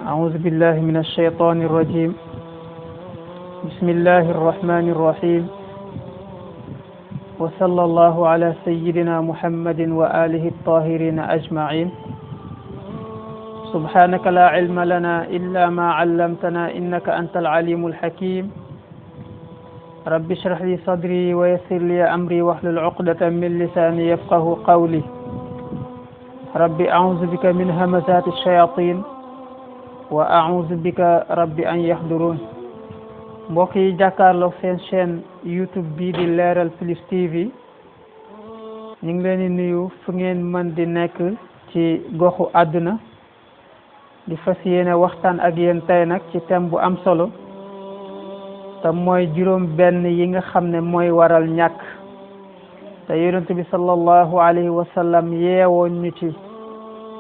أعوذ بالله من الشيطان الرجيم. بسم الله الرحمن الرحيم. وصلى الله على سيدنا محمد وآله الطاهرين أجمعين. سبحانك لا علم لنا إلا ما علمتنا إنك أنت العليم الحكيم. رب اشرح لي صدري ويسر لي أمري واحلل عقدة من لساني يفقه قولي. رب أعوذ بك من همزات الشياطين وأعوذ بك رب أن يحضرون. mbokk yi jàkkaarloog seen chaîne YouTube bii di Leral Plus TV ñu ngi leen di nuyu fu ngeen mën di nekk ci goxu àdduna di fas yéene waxtaan ak yéen tey nag ci thème bu am solo te mooy juróom benn yi nga xam ne mooy waral ñàkk te yonent bi sallallahu alayhi wa sallam yeewoon ñu ci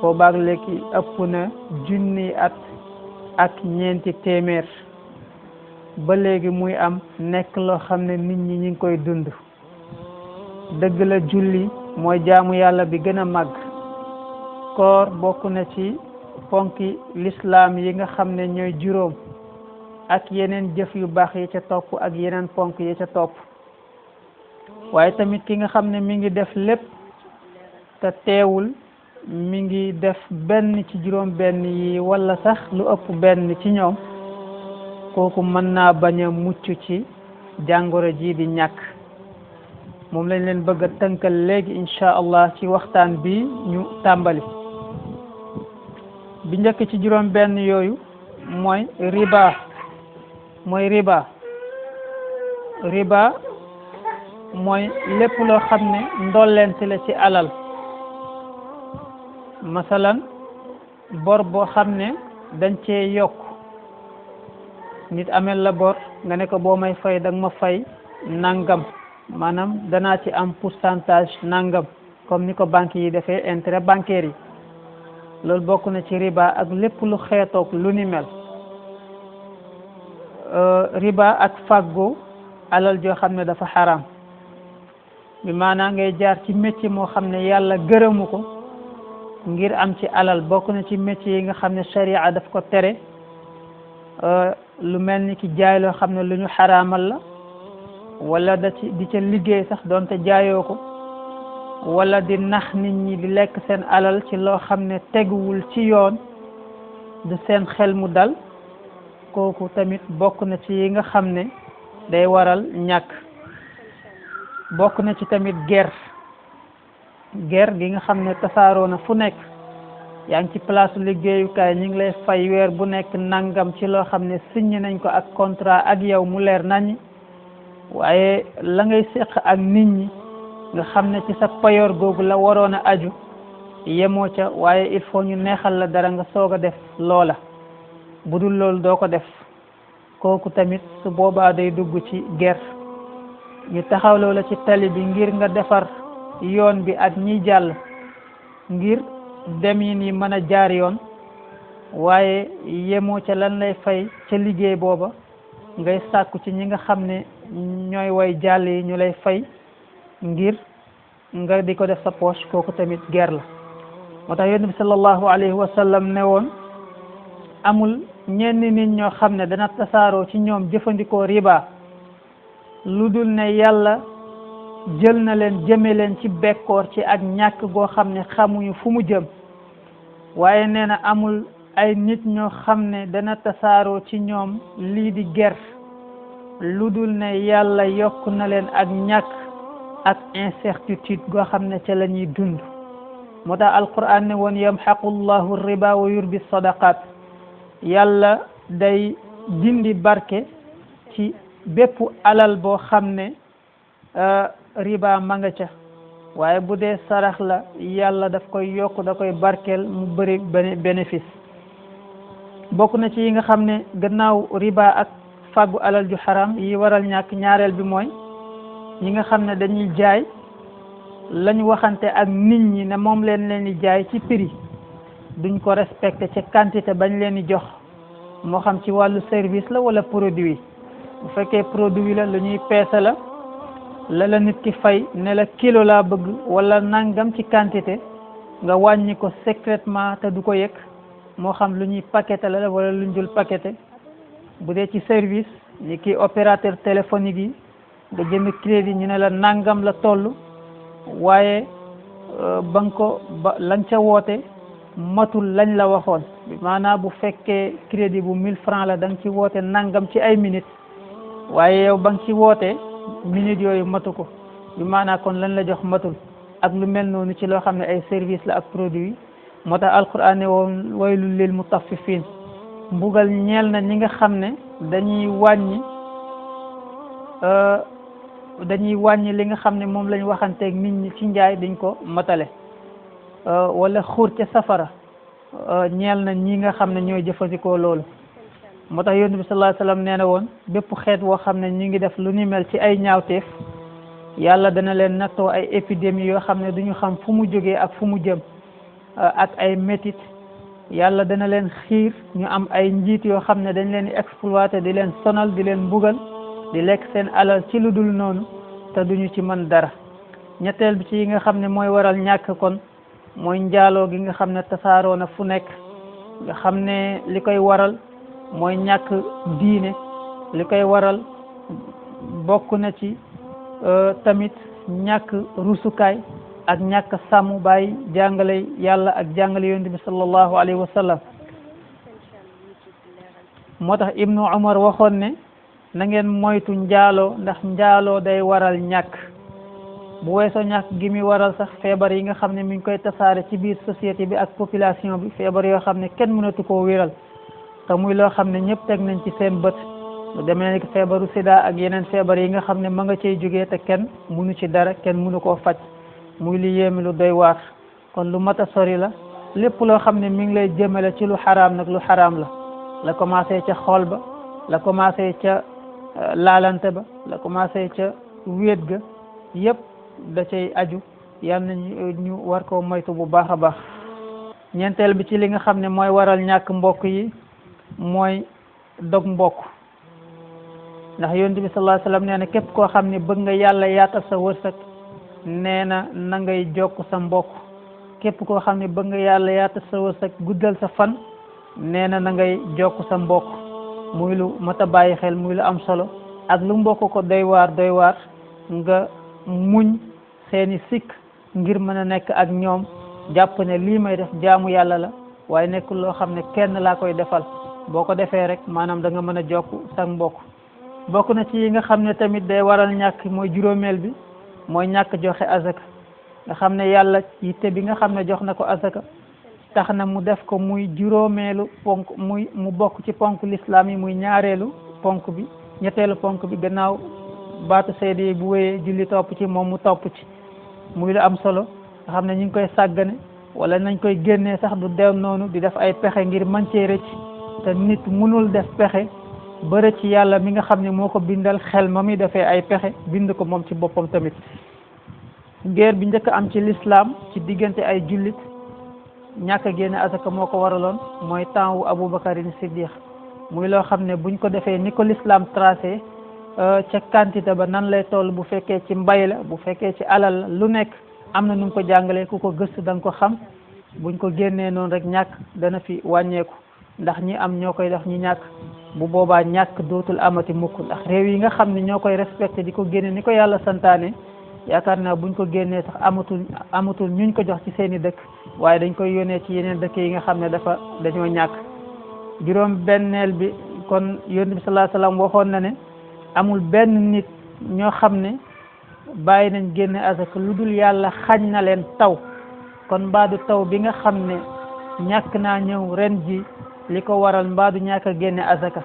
boobaag léegi ëpp na junni at ak ñeenti téeméer ba léegi muy am nekk loo xam ne nit ñi ngi koy dund. dëgg la julli mooy jaamu yàlla bi gën a màgg. koor bokk na ci ponki lislaam yi nga xam ne ñooy juróom ak yeneen jëf yu baax yi ca topp ak yeneen ponk yi ca topp. waaye tamit ki nga xam ne mi ngi def lépp te teewul mi ngi def benn ci juróom benn yi walla sax lu ëpp benn ci ñoom kooku mën naa bañ a mucc ci jàngoro ji di ñàkk. moom lañ leen bëgg a tënkal léegi incha allah ci waxtaan bi ñu tàmbali. bi njëkk ci juróom benn yooyu mooy riba. riba mooy lépp loo xam ne ndollent la ci alal. masalan bor boo xam ne dañ cee yokk. nit amel la bor nga ne ko boo may fay danga ma fay nangam maanaam danaa ci am pourcentage nangam comme ni ko banque yi defee intérêt bancaire yi. loolu bokk na ci riba ak lépp lu xeetoog lu ni mel. riba ak fàggu alal joo xam ne dafa xaram bi maanaam ngay jaar ci métier moo xam ne yàlla gërëmu ko ngir am ci alal bokk na ci métier yi nga xam ne sharia daf ko tere. lu mel ni ki jaay loo xam ne lu ñu xaraamal la wala di ca liggéey sax doonte jaayoo ko wala di nax nit ñi di lekk seen alal ci loo xam ne teguwul ci yoon du seen xel mu dal kooku tamit bokk na ci yi nga xam ne day waral ñàkk. bokk na ci tamit ger gi nga xam ne tasaaroo na fu nekk. yaa ngi ci place liggéeyukaay ñu ngi lay fay weer bu nekk nangam ci loo xam ne signé nañ ko ak contrat ak yow mu leer nañ waaye la ngay séq ak nit ñi nga xam ne ci sa payoor googu la waroon a aju yemoo ca waaye il faut ñu neexal la dara nga soog a def loola. bu dul loolu doo ko def kooku tamit su boobaa day dugg ci ger. ñu taxaw loola ci tali bi ngir nga defar yoon bi ak ñiy jàll ngir dem yi mën a jaar yoon waaye yemoo ca lan lay fay ca liggéey booba ngay sàkku ci ñi nga xam ne ñooy way jàll yi ñu lay fay ngir nga di ko def sa poche kooku tamit ger la. moo tax yonent bi sallallahu alayhi wa sallam ne woon amul ñenn nit ñoo xam ne dana tasaaroo ci ñoom jëfandikoo riba lu dul ne yàlla jël na leen jëme leen ci bekkoor ci ak ñàkk goo xam ne xamuñu fu mu jëm. waaye nee na amul ay nit ñoo xam ne dana tasaaroo ci ñoom lii di ger lu dul ne yàlla yokk na leen ak ñàkk ak incertitude goo xam ne ca la ñuy dund. moo tax alquran ne woon yamxaqu llahu riba wa yurbi sadaqat. yàlla day dindi barke ci bépp alal boo xam ne riba ma nga ca waaye bu dee sarax la yàlla daf koy yokk da koy barkeel mu bëri bénéfice. bokk na ci yi nga xam ne gannaaw riba ak fàggu alal ju xaram yi waral ñàkk ñaareel bi mooy ñi nga xam ne dañuy jaay lañ waxante ak nit ñi ne moom leen di jaay ci prix duñ ko respecté ci quantité bañ leen di jox moo xam ci wàllu service la wala produit. bu fekkee produit la lu ñuy peese la nit ki fay ne la kilo laa bëgg wala nangam ci quantité nga wàññi ko secrètement te du ko yëg moo xam lu ñuy paqueté la wala lu ñu dul paqueté. bu dee ci service ni ki opérateur téléphonique yi nga jënd crédit ñu ne la nangam la toll waaye ba nga ko ba lañ ca woote matul lañ la waxoon maanaam bu fekkee crédit bu 1000 francs la da nga ci woote nangam ci ay minutes waaye yow ba nga ci woote minutes yooyu matu ko bi maanaam kon lañ la jox matul ak lu mel noonu ci loo xam ne ay service la ak produit moo tax alquran ne woon waylul lil mutaffifin mbugal ñeel na ñi nga xam ne dañuy wàññi li nga xam ne moom lañ waxanteeg nit ñi ci njaay dañ ko matale wala xuur ca safara ñeel na ñi nga xam ne ñooy jëfandikoo loolu moo tax yonent bi sallallahu alayhi wasallam nee na woon bépp xeet woo xam ne ñu ngi def lu ni mel ci ay ñaawteef yàlla dana leen nattoo ay épidémie yoo xam ne duñu xam fu mu jógee ak fu mu jëm ak ay métit yàlla dana leen xiir ñu am ay njiit yoo xam ne dañ leen di exploité di leen sonal di leen mbugal di lekk seen alal ci lu dul noonu te duñu ci mën dara ñetteel bi ci yi nga xam ne mooy waral ñàkk kon mooy njaaloo gi nga xam ne tasaaroo na fu nekk nga xam ne li koy waral mooy ñàkk diine li koy waral bokk na ci tamit ñàkk rusukaay ak ñàkk sàmm bàyyi jàngale yàlla ak jàngale yonent bi sallallahu alayhi wa sallam moo tax ibnu umar waxoon ne na ngeen moytu njaaloo ndax njaaloo day waral ñàkk bu weesoo ñàkk gi mi waral sax feebar yi nga xam ne mi ngi koy tasaare ci biir société bi ak population bi feebar yoo xam ne kenn mënatu koo wéral te muy loo xam ne ñëpp teg nañ ci seen bët lu demee ni feebaru sida ak yeneen feebar yi nga xam ne ma nga cay jógee te kenn mënu ci dara kenn mënu koo faj muy li yéemi lu doy waar kon lu mat a sori la lépp loo xam ne mi ngi lay jëmale ci lu xaraam nag lu xaraam la commencé ca xool ba la commencé ca laalante ba la commencé ca wéet ga yépp da cay aju yal na ñu war koo moytu bu baax a baax ñeenteel bi ci li nga xam ne mooy waral ñàkk mbokk yi mooy dog mbokk ndax yonent bi sallallahu alayhi wasallam nee na képp koo xam ne bëgg nga yàlla yaatal sa wërsëg nee na na ngay jokk sa mbokk képp koo xam ne bëgg nga yàlla yaatal sa wërsëg guddal sa fan nee na na ngay jokk sa mbokk muy lu mat a bàyyi xel muy lu am solo ak lu mbokk ko doy waar nga muñ seeni sikk ngir mën a nekk ak ñoom jàpp ne lii may def jaamu yàlla la waaye nekkul loo xam ne kenn laa koy defal boo ko defee rek maanaam da nga mën a jokk sa mbokk bokk na ci yi nga xam ne tamit day waral ñàkk mooy juróomeel bi mooy ñàkk joxe azaka nga xam ne yàlla yitte bi nga xam ne jox na ko azaka tax na mu def ko muy juróomeelu ponk mu bokk ci ponk l'islam yi muy ñaareelu ponk bi ñetteelu ponk bi gannaaw baatu seede yi bu wéyee julli topp ci moom mu topp ci muy lu am solo nga xam ne ñu ngi koy sàggane wala nañ koy génnee sax du dew noonu di def ay pexe ngir mën cee rëcc te nit mënul def pexe ba rëcc yàlla mi nga xam ne moo ko bindal xel ma muy defee ay pexe bind ko moom ci boppam tamit guerre bi njëkk am ci l'islam ci diggante ay jullit ñàkk a génne asaka moo ko waraloon mooy temps wu Aboubacarin Siddiq muy loo xam ne buñ ko defee ni ko l'islam tracé ca quantité ba nan lay toll bu fekkee ci mbay la bu fekkee ci alal la lu nekk am na nu mu ko jàngalee ku ko gëstu da nga ko xam buñ ko génnee noonu rek ñàkk dana fi wàññeeku ndax ñi am ñoo koy def ñi ñàkk bu boobaa ñàkk dootul amati mukk ndax réew yi nga xam ne ñoo koy respecté di ko génne ni ko yàlla santaane yaakaar naa buñ ko génnee sax amatul ñuñ ko jox ci seeni dëkk waaye dañ koy yónnee ci yeneen dëkk yi nga xam ne dañoo ñàkk juróom benneel bi kon yonent bi sallallahu alayhi wasallam waxoon na ne amul benn nit ñoo xam ne bàyyi nañ génne azaka lu dul yàlla xañ na leen taw kon mbaadu taw bi nga xam ne ñàkk naa ñëw ren ji li ko waral mbaadu ñàkk a génne azaka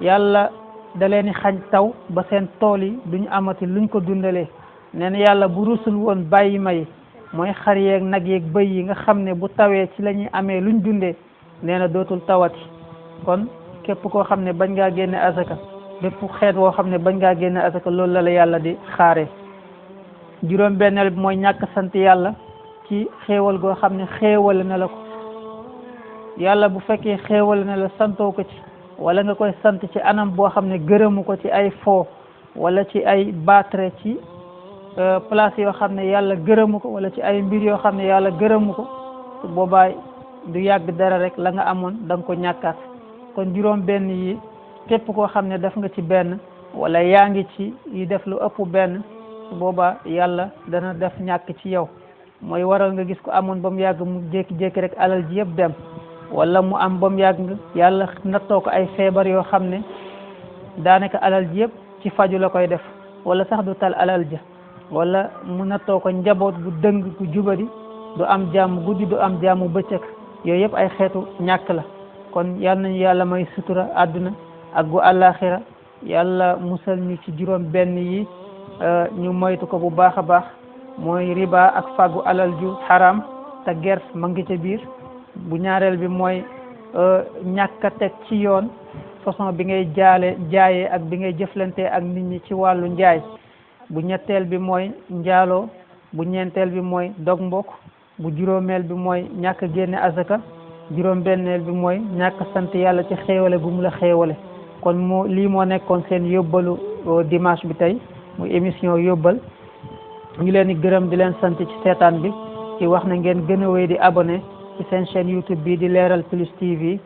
yàlla da leen xañ taw ba seen tool yi duñu amati luñ ko dundalee nee na yàlla bu rusul woon bàyyi may mooy xar yeeg nag yeeg bëy yi nga xam ne bu tawee ci la ñuy amee luñ dundee nee na dootul tawati kon képp koo xam ne bañ ngaa génne azaka bépp xeet woo xam ne bañ ngaa génne azaka loolu la yàlla di xaare juróom benneel bi mooy ñàkk sant yàlla ci xéewal goo xam ne xéewal na la ko yàlla bu fekkee xéewal na la santoo ko ci wala nga koy sant ci anam boo xam ne gërëmu ko ci ay fo wala ci ay baatre ci place yoo xam ne yàlla gërëmu ko wala ci ay mbir yoo xam ne yàlla gërëmu ko su boobaa du yàgg dara rek la nga amoon da nga ko ñàkkaat kon juróom benn yi képp koo xam ne def nga ci benn wala yaa ngi ci yi def lu ëpp benn su boobaa yàlla dana def ñàkk ci yow mooy waral nga gis ko amoon ba mu yàgg mu jékki-jékki rek alal ji yëpp dem wala mu am ba mu yàgg nga yàlla nattoo ko ay feebar yoo xam ne daanaka alal ji yëpp ci faju la koy def wala sax du tal alal ja wala mu nattoo ko njaboot gu dëng gu jubadi du am jàmm guddi du am jàmm bëccëg yooyu yëpp ay xeetu ñàkk la kon yal nañu yàlla may sutura àdduna ak gu àllaaxira yàlla musal ñu ci juróom benn yi ñu moytu ko bu baax a baax mooy riba ak fàggu alal ju xaram te gers ma ngi ca biir bu ñaareel bi mooy ñàkk a teg ci yoon façon bi ngay jaayee ak bi ngay jëflantee ak nit ñi ci wàllu njaay bu ñetteel bi mooy njaaloo bu ñeenteel bi mooy dog mbokk bu juróomeel bi mooy ñàkk a génne azaka juróom benneel bi mooy ñàkk sant yàlla ci xéewale bu mu la xéewale kon lii moo nekkoon seen yóbbalu dimanche bi tey muy émission yóbbal ñu leen di gërëm di leen sant ci seetaan bi ci wax na ngeen gën a wéy di abonné ci seen chaîne YouTube bi di Leral Plus TV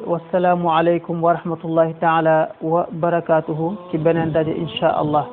wasalaamu aleykum wa rahmatullahi taala wa barakatuhu ci beneen daje insha allah